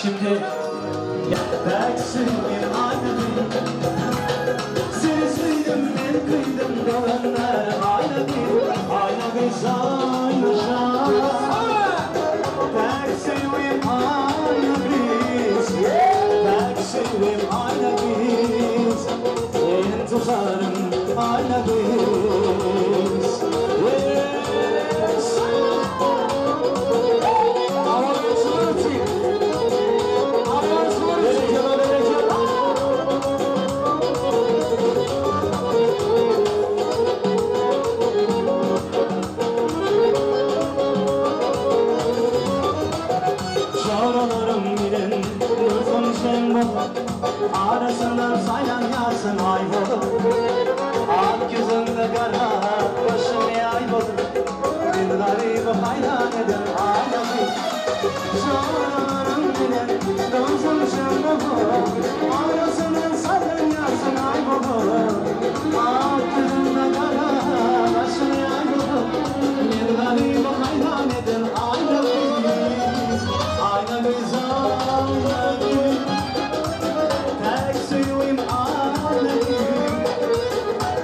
Şimdi Päk söýgim aýna gyz Seni söýdüm men köýdüm doganlar Aýna gyz, aýna gyz aýna jan Päk söýgim aýna gyz Päk söýgim aýna gyz En tuzarym aýna gyz Yes! Berekella, berekella. Joralarym bilen dursun şeň bolup, Arasyndan saýlan ýarsyn aý bolup. Ak ýüzüňde gara, başym ýaý bolup, Men garyby haýran eden aýna gyz. Joralarym bilen dursun şeň bolup, Arasyndan saýlan ýarsyn aý bolup. Ak ýüzüňde gara, başym ýaý bolup, Men garyby haýran eden aýna gyz. Aýna gyz, aýna gyz. Päk söýgim aýna gyz.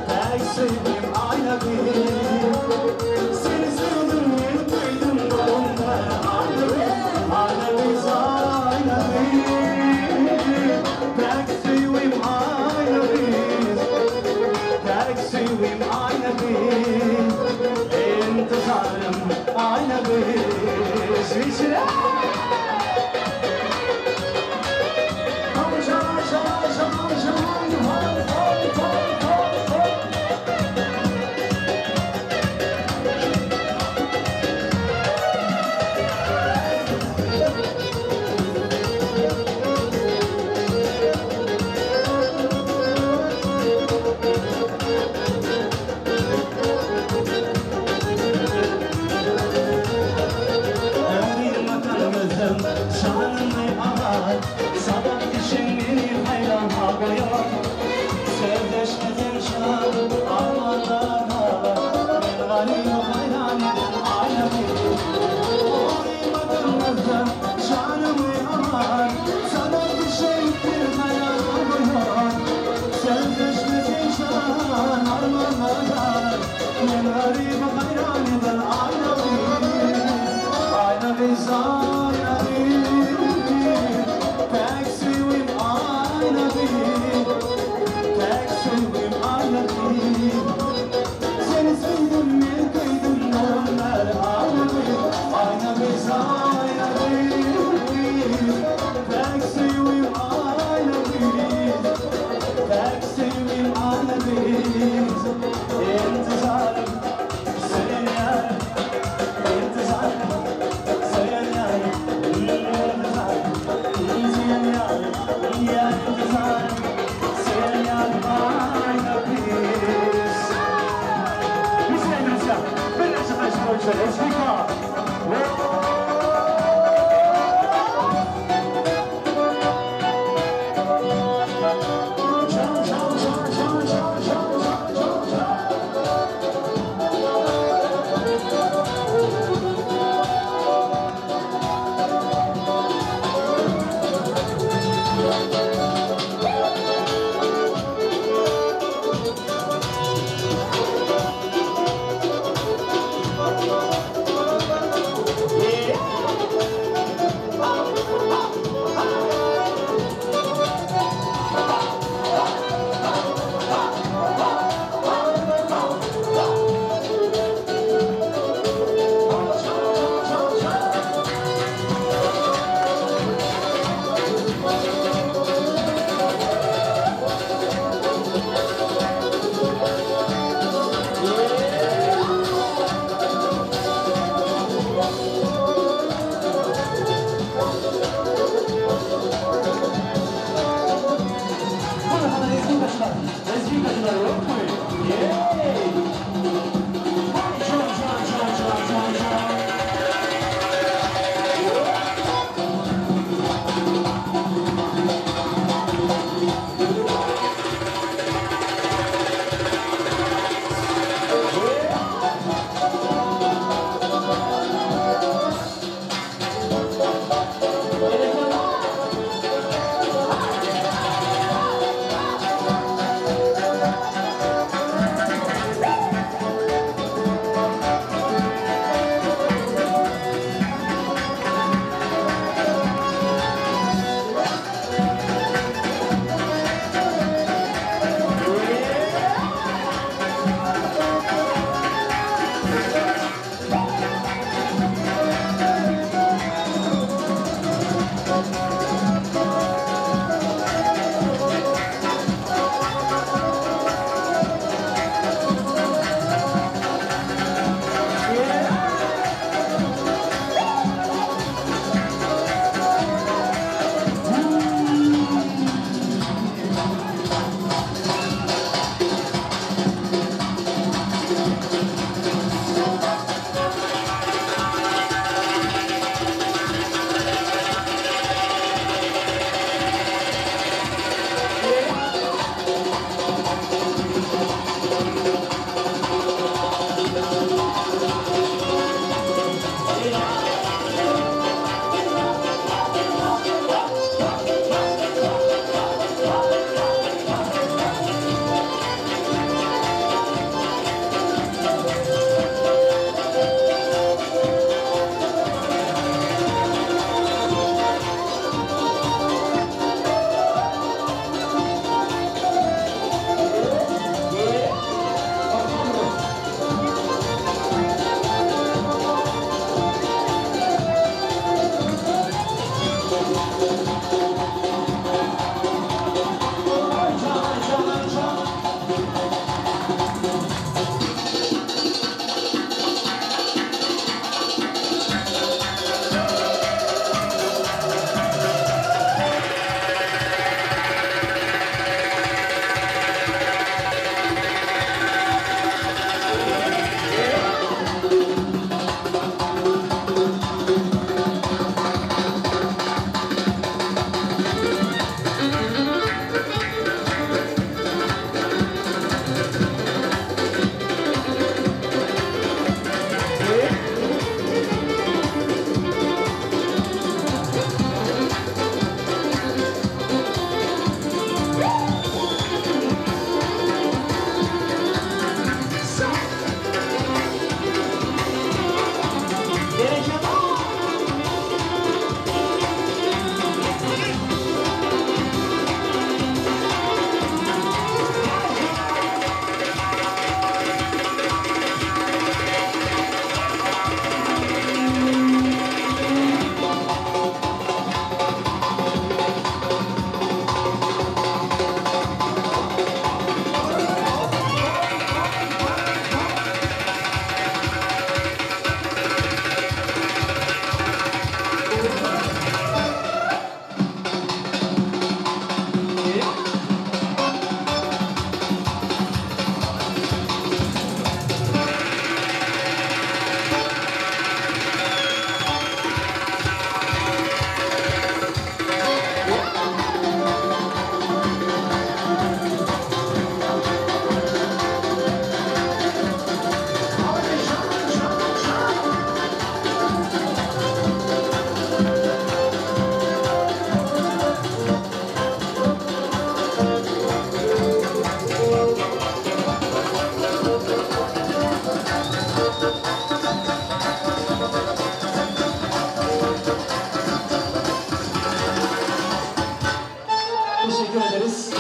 Päk söýgim aýna gyz. Seni sevdim, men köýdüm doganlar. Aýna gyz, aýna gyz. Teşekkür ederiz.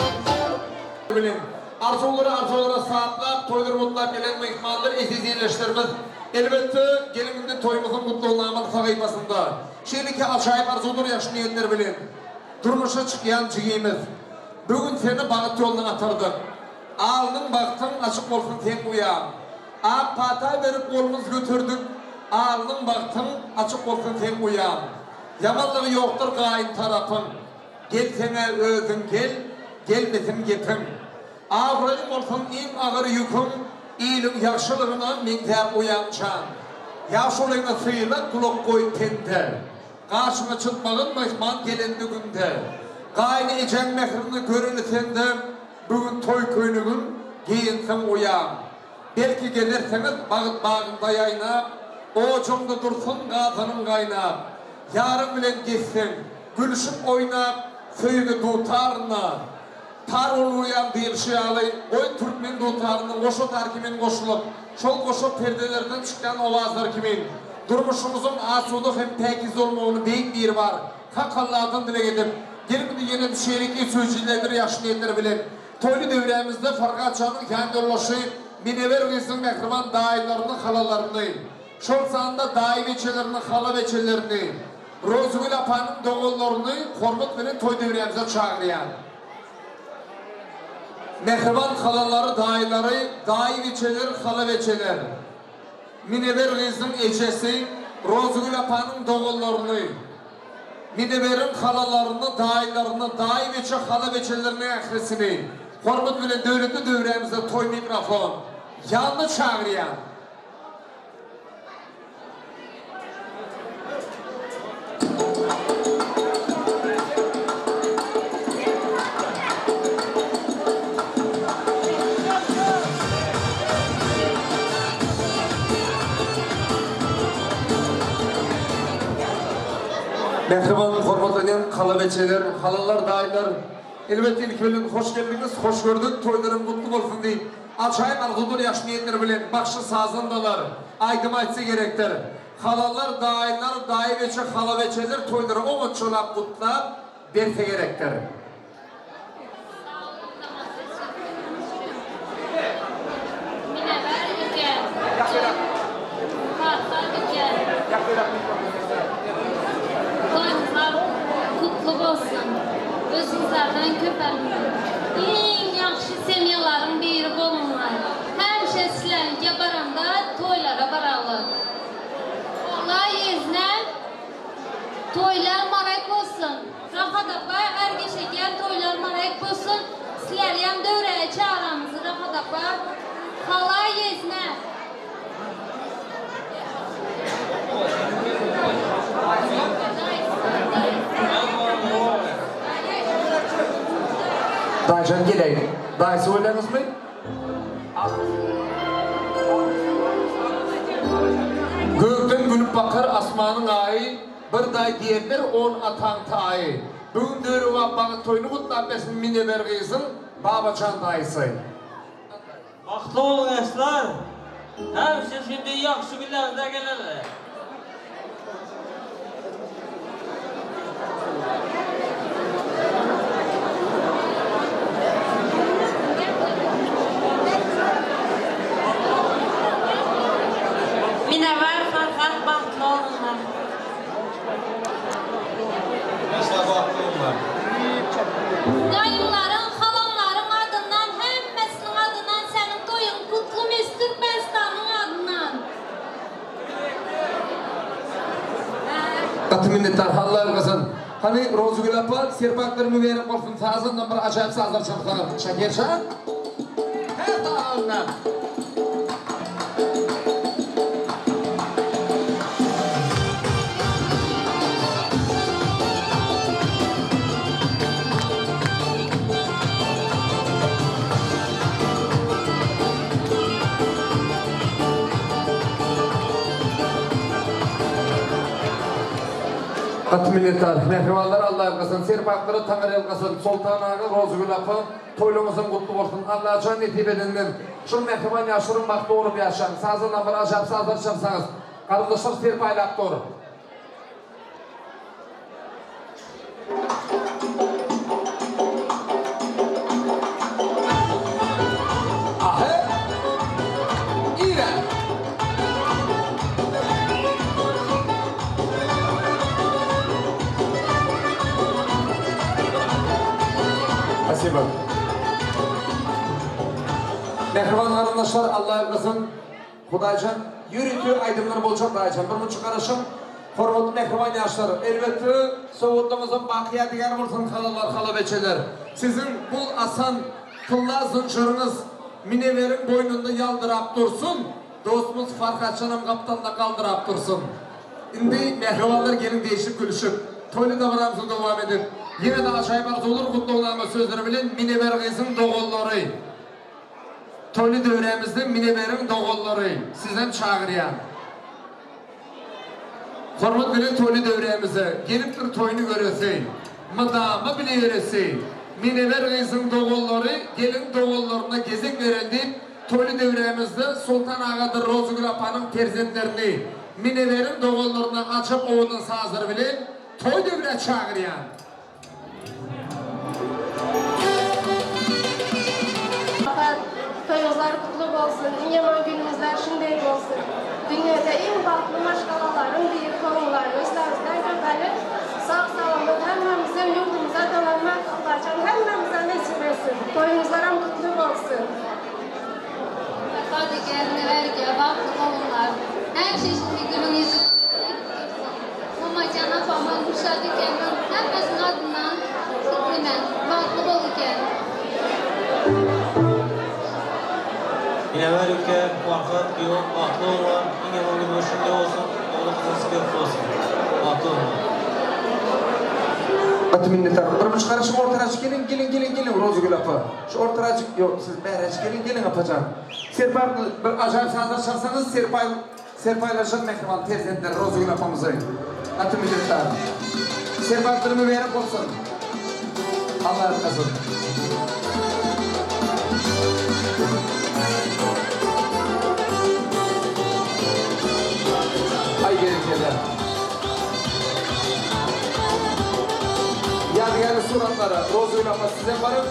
Bilen, arzuwlary arzuwlara saplap, toýlary gutlap gelen myhmanlar, eziz ildeşlerimiz, elbetde, geliň indi toýumyzyň gutlagnama sahypasynda şeýleki ajaýyp arzuwdyr ýagşy niýetler bilen durmuşa çykýan jigimiz, bu gün seni bagt ýoluna atardyk. Alnyň bagtyň açyk bolsun seň uýam. Ak pata berip golumyz göterdik, Alnyň bagtyň açyk bolsun seň uýam. Ýamanlygy ýokdur gaýyn tarapyň. Gelseň-ä özüň gel, gelmeseň gepiň. Abraýyň bolsun iň agyr ýüküň, Iliň ýagşylygyna meňzäp uýançaň. Ýaşulyňa syla, gulak goý pende. Gaşyňa çytmagyn myhman gelende günde. Gaýyn ejeň mährini göreli sende, Bu gün toý köýnegiň geýinseň uýam. Belki gelersiňiz bagt bagynda ýaýnap, Ojagyňda dursun gazanyň gaýnap. Ýaryň bilen gezseň, gülşüp oýnap, Söýgi dutaryna tar bolurýaň diýilşi ýaly, goý türkmen dutarynyň goşa tar kimin goşulyp, şol goşa perdelerden çykýan owazlar kimin, durmuşyňyzyň asuda hem päkize bolmagyny beýik Biribar, Hak Alladan dileg edip, geliň indi ýene-de şeýleki söýüjilerdir ýagşy niýetler bilen toýly döwrämizde Farhat janyň ýanýoldaşy Minewer gyzyň mähriban daýylaryny, halalaryny, şol sanda daýy beçelerini, hala beçelerini. Rozygül apanyň doganlaryny hormat bilen toý döwrämize çagyrýan. Mähriban halalary, daýylary, daýy-biçeler, hala-beçeler. Minewer gyzyň ejesi Rozygül apanyň doganlaryny, Mineweriň halalaryny, daýylaryny, daýy-beçe, hala-beçeleriniň ählisini hormat bilen döwletli döwrämize toý mikrofon ýanyna çagyrýan. Mähriban, hormatlanýan halabeçeler, halalar, daýylar, elbetde ilki bilen hoş geldiňiz, hoş gördük, toýlaryň gutly bolsun diýip, ajaýyp arzuwdyr ýagşy niýetler bilen bagşy-sazandalar aýdym aýtsa gerekdir. Halalar, daýylar, daýybeçe, halabeçeler toýlary oňatjalap gutlap berse gerekdir. Kutly bolsun. Özüňizlerden köp alyndy. Iň ýagşy semýalaryň biri boluňlar. Hemişe sizleriňkä baranda toýlara baraly. Alla ýezne toýlar marek bolsun. Rahat apa her geçegem toýlar marek bolsun. Sizlerýem döwräýe çagramyzy Rahat apa. Hala ýezne. Daýyjan geleýin. Daýysy bolýaňyzmy? Gökden gülüp bakar asmanyň aýy, Bir daýy diýerler on ataň taýy. Bu gün döwrebap bagyt toýuny gutlap bersin Minewer gyzyň Babajan daýysy. Bagtly boluň ýaşlar! Hemişe şindi ýagşy günlerde geler. Minewar Farhat bagtly bolunlar. Ýaşlar bagtly bolunlar. Daýymlaryň, halamlaryň adyndan hemmesiniň adyndan seniň toýuň gutly mis Türkmenistanyň adyndan. Gaty minnetdar Alla ýalkasyn. Hany Rozygül apa serpaklar mübärek bolsun sazyndan bir ajaýyp sazlar çalsaňyz Şakirjan. Her taýyndan. Gaty minnetdar. Mähribanlar Alla ýalkasyn. Serpaklara Taňry ýalkasyn. Soltan aga, Rozygül apa toýlaryňyzam gutly bolsun. Allajan nesip edenden şul mähriban ýaşlaryň bagtly bolup ýaşaň. Sazandan bir ajap sazlar çalsaňyz. Garyndaşlar serpaýlap dur. Ahe! Ire! Spasibo. Mähriban garyndaşlar, Alla ýalkasyn. Hudaýjan ýörite aýdymlar boljak Daýyjan bir munça garaşyň Hormatly mähriban ýaşlar elbetde sowgatlaryňyzam baky ýadygär bolsun halalar halabeçeler siziň bul asan tylla zynjyryňyz Mineweriň boýnunda ýaldyrap dursun dostumyz Farhatjanam gapdalynda galdyrap dursun Indi mähribanlar geliň degşip gülüşip toýly dabaramyzy dowam edip ýene-de ajaýyp arzuwlar gutlagnama sözleri bilen Minewer gyzyň doganlary Toýly döwrämizde Mineweriň doganlary sizem çagyrýan. Hormat bilen toýly döwrämize gelipdir toýuny göresi, mydama bile ýöresi. Minewer gyzyň doganlary gelin doganlaryna gezek beren diýip toýly döwrämizde Soltan agadyr Rozygül apanyň perzentlerini Mineweriň doganlaryna ajap owadan sazlary bilen toý döwrä çagyrýan. Maksat, Toýuňyzlar gutly bolsun, iň ýaman günüňizler şundeý bolsun. Dünýede iň bagtly maşgalalaryň biri boluňlar, özleriňizden köp. alaly. Sag salamat hemmämize ýurdumyza dolanmak Allajan hemmämize nesip etsin. Toýuňyzlaram gutly bolsun. Farhad eke, Münevver eke, bagtly bolunlar. Hemişe şindi gülüň ýüzi gülüp dursun. Mamajan apamyň, Gülşat ekemiň hemmesiniň adyndan gutlymen. Bagtly bol eke. Münevver eke, Farhad giýew bagtly bolunlar. Iň ýaman günler şindi bolsun, ogly gyzyňyz köp bolsun. Bagtly bolunlar. Gaty minnetdar. Bir burç garaşyň ortaraçyk geliň geliň geliň geliň Rozygül apa. Şu ortarajyk ýok siz bäräjik geliň geliň apajan. Serpaý bir ajaýyp sazlar çalsaňyz serpaý serpaýlaşan mähriban perzentler Rozygül apamyzy. Gaty minnetdar. Serpaýlar mübärek bolsun. Allah ýalkasyn. Aý berekella. Ýadygärlik suratlara Rozygül apa sizem baryň.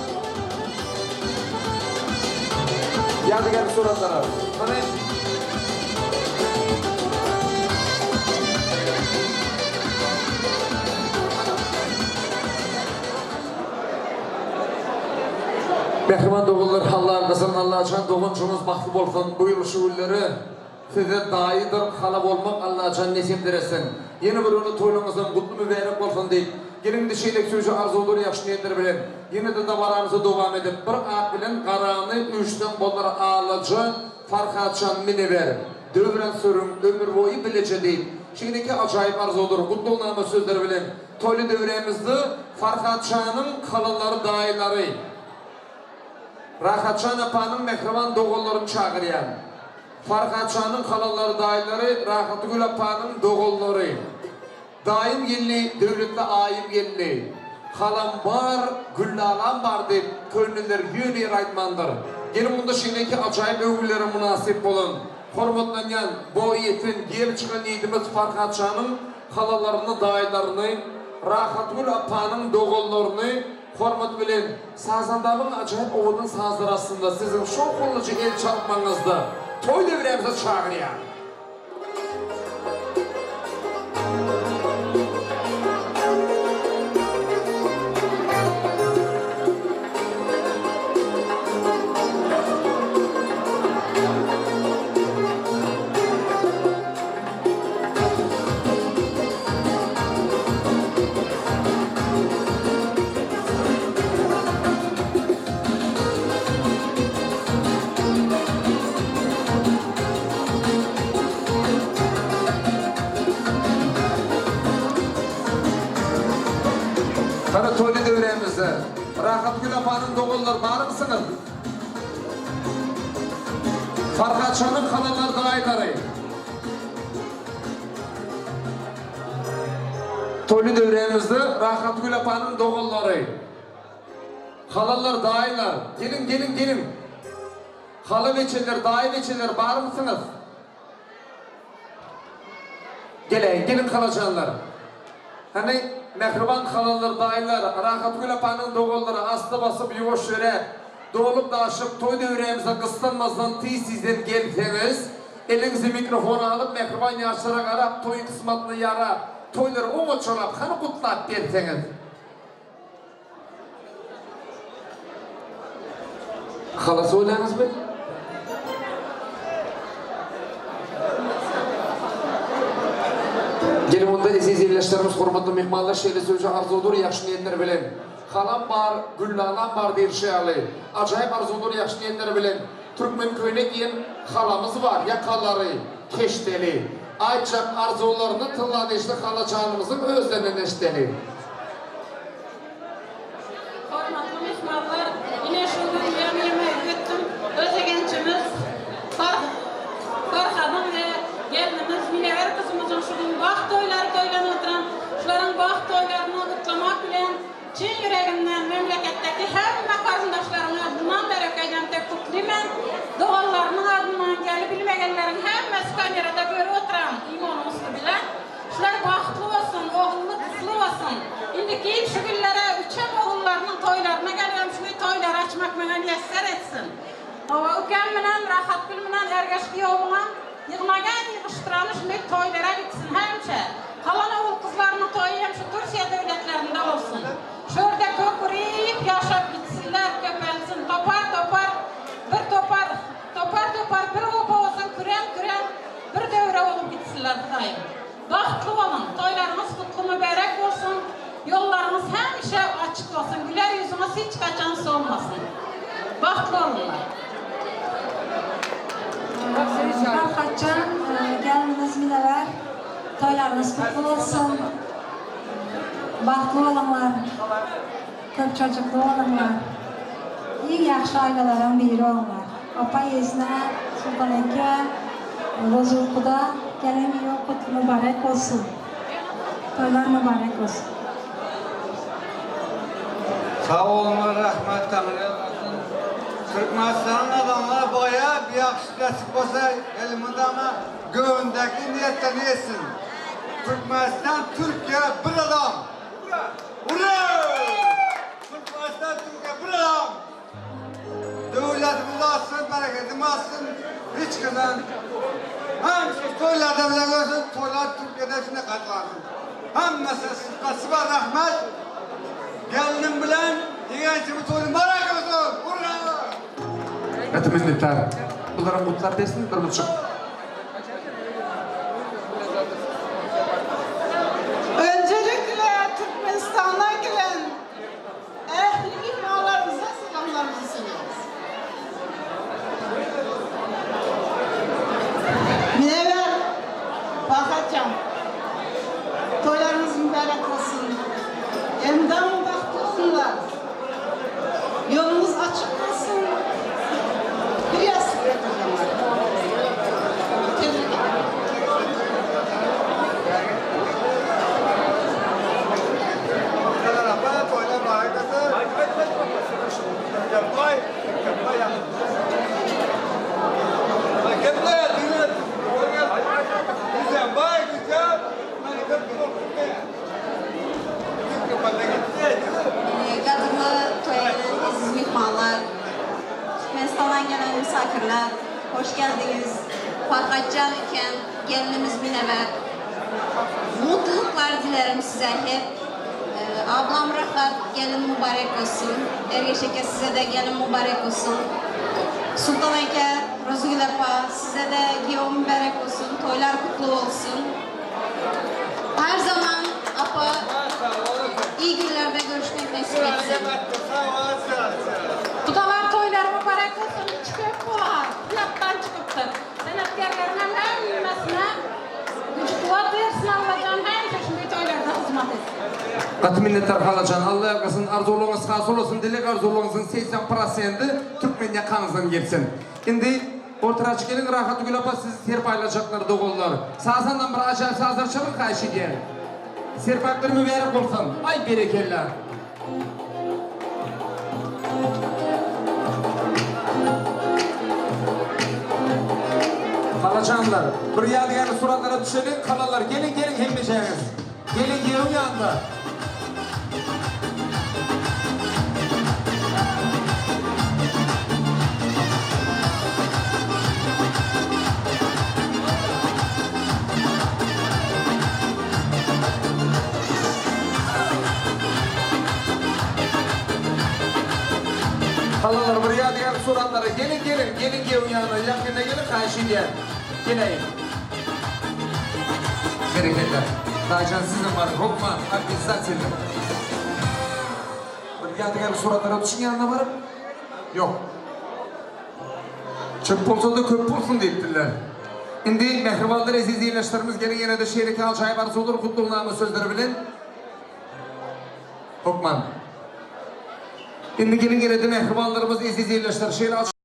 Ýadygärlik suratlara. Hany. Mähriban doganlar Hallargysyn Allajan doganjygyňyz bagtly bolsun bu ýyl şu günleri Size daýydyr hala bolmak Allajan nesip etsin. Ýene bir ömür toýlaryňyzam gutly mübärek bolsun diýip, geliň indi şeýle süýji arzuwlar ýagşy niýetler bilen ýene-de dabaramyzy dowam edip bir at bilen garany üýşseň bolar alaja Farhatjan miniber döwran sürüň ömürboýy bileje diýip şeýleki ajaýyp arzuwlar gutlagnama sözleri bilen toýly döwrämizde Farhatjanyň halalary daýylary Rahatjan apanyň mähriban doganlaryny çagyrýan. Farhatjanyň halalary daýylary Rahatgül apanyň doganlary. Daýym geldi, döwletli aýym geldi. Halam bar, Güllalam bar diýip, köneler ýöne ýere aýtmandyr. Geliň onda şeýleki ajaýyp öwgülere mynasyp bolan, hormatlanýan, boýy ýeten, gelip çykan ýigidimiz Farhatjanyň halalaryny, daýylaryny, Rahatgül apanyň doganlaryny Hormat bilen, sazandamyň ajaýyp owadan sazlary astynda siziň şowhunlyja el çarpmagyňyzda toý döwrämize çagyrýan. Hany toýly döwrämizde Rahatgül apanyň doganlary barmysyňyz? Farhatjanyň halalary daýylary. Toýly döwrämizde Rahatgül apanyň doganlary, halalar, daýylar, geliň, geliň, geliň. Hala beçeler, daýy beçeler barmysyňyz? Geläýiň, geliň halajanlar. Hany, mähriban halalar, daýylar, Rahatgül apanyň doganlary asta basyp, ýuwaş ýöräp, dolup-daşyp, toý döwrämize gyssanmazdan tiz-tizden gelseňiz, eliňize mikrofon alyp, mähriban ýaşlara garap, toýuň kysmatyna ýarap, toýlary oňatjalap, hany gutlap berseňiz. Halas bolýaňyzmy? Geliň onda eziz ildeşlerimiz, hormatly myhmanlar şeýle söýji arzuwdyr ýagşy niýetler bilen Halam bar, Güllalam bar diýilşi ýaly, ajaýyp arzuwdyr ýagşy niýetler bilen türkmen köýnek geýen halamyz bar, ýakalary keşdeli. Aýtjak arzuwlaryny tylla dişli halajanymyzyň özlerinden eşideli. Hormatly myhmanlar, ine şu gün ýeňňeme ötdüm. Özegençimiz Farhadyň we gelnimiz Minewer gyzymyzyň şu gün bagt toýlary toýlanyp oturan, şularyň bagt toýlaryny gutlamak bilen çyn ýüregimden memleketdäki hemme garyndaşlaryň adyndan berekeýden tek gutlymen. Doganlarymyň adyndan gelip bilmegenleriň hemmesi kamerada görüp oturan imonyň üsti bilen. Şular bagtly bolsun, ogully gyzly bolsun. Indi giň şu günlere üçem ogullarynyň toýlaryna gelibem şuny toýlary açmak maňa miýesser etsin. Hawa, ukem bilen Rahatgül bilen Ergeş giýewmiňem ýygnagan ýygyşdyrany şuny toýlara gitsin hemçe. Kalan ogul kyzlarynyň toýy hem şu Türsiýe döwletlerinde bolsun. Şu ýerde kökürip ýaşap gitsinler, köpelsin. Topar topar bir topar, topar topar bir oba bolsun, küren küren bir döwre bolup gitsinler Hudaýym. Bagtly boluň, toýlaryňyz gutly mübärek bolsun, ýollaryňyz hemişe açyk bolsun, güler ýüzüňiz hiç haçan solmasyn. Bagtly boluňlar. Farhatjan, gelnimiz Minewer, toýlaryňyz gutly bolsun. Bagtly boluňlar. Köp çojukly boluňlar. Iň ýagşy aýlalaryň biri boluňlar. Opa ýezne, Sultan eke, Rozugul guda, gelen giýew gutly mübarek bolsun. Toýlar mübarek bolsun. Sag boluňlar rahmet Taňry ýalkasyn. Türkmenistanyň adamlary baýa bir ýagşy nesip bolsa elmydama göwündäki niýetlerine ýetsin. Türkmenistan Türkiýe bir adam. Ura! Türkmenistan Türkiýe bir adam. Döwletimiz artsyn, bereketimiz artsyn. Hiç kimden Hemşe toýlarda bile görsün, toýlar Türkiýede şunda gatlansyn. Hemmesine spasiba rahmet. Gelnim bilen ýegençimi toýy mübarek olsun. Ura! Gaty minnetdar. Bularam gutlap bersin bir buçuk. Öncelikle Türkmenistan'dan gelen ähli myhmanlarymyza salamlarymyzy sunuyoruz. Münevver, Farhatcan, toýlaryňyz mübärek bolsun. Endam bagtly bolsunlar. Ýoluňyz açyk bolsun. Bir ýassyk ýatyrjaňlar. Tebrik ederim. Gadyrly toýa gelen eziz myhmanlar, Türkmenistandan gelen misafirler, hoş geldiňiz. Farhatjan iken, gelnimiz Minewer. Mutluluklar dilerim size hep. Ablam Rahat, gelin mübarek olsun. Ergeş eke size de gelin mübarek olsun. Sultan eke, Rozugül apa, size de giýew mübarek olsun, toýlar kutly bolsun. Her zaman apa iyi günlerde görüşmek nesip etsin. Gudalar toýlary mübarek bolsun içi kök bolar ýatdan çykypdyr senetkärleriňem hemmesine güç kuwwat bersin Allajan hemişe şunday toýlarda hyzmat etsin. Gaty minnetdar halajan Alla ýalkasyn arzuwlaryňyz hasyl bolsun dileg arzuwlaryňyzyň 80 prosendi türkmen ýakaňyzdan gelsin. Indi Ortaraç geliň Rahatgül apa sizi serpaýlajaklar doganlar. Sazandan bir ajaýyp sazlar çalyň haýyş edýän. Serpaýlar mübärek bolsun. Aý berekella. Halajanlar, bir ýadygärlik suratlara düşeliň, halalar geliň geliň hemmejäňiz. Geliň giýewiň ýanyna. Halalar bir ýadygärlik suratlara geliň geliň geliň giýewiň ýanyna ýakynda geliň haýyş edýän. Geläýiň. Berekella. Daýjan sizem baryň hokman obýazatelno. Bir ýadygärlik suratlara düşüň ýanyna baryp. Ýok. Çöp bolsada köp bolsun diýipdirler. Indi mähribanlar eziz ildeşlerimiz geliň ýenede şeýleki ajaýyp arzuwlar gutlagnama sözleri bilen hokman. Indi geliň ýenede mähribanlarymyz eziz ildeşler şeýle.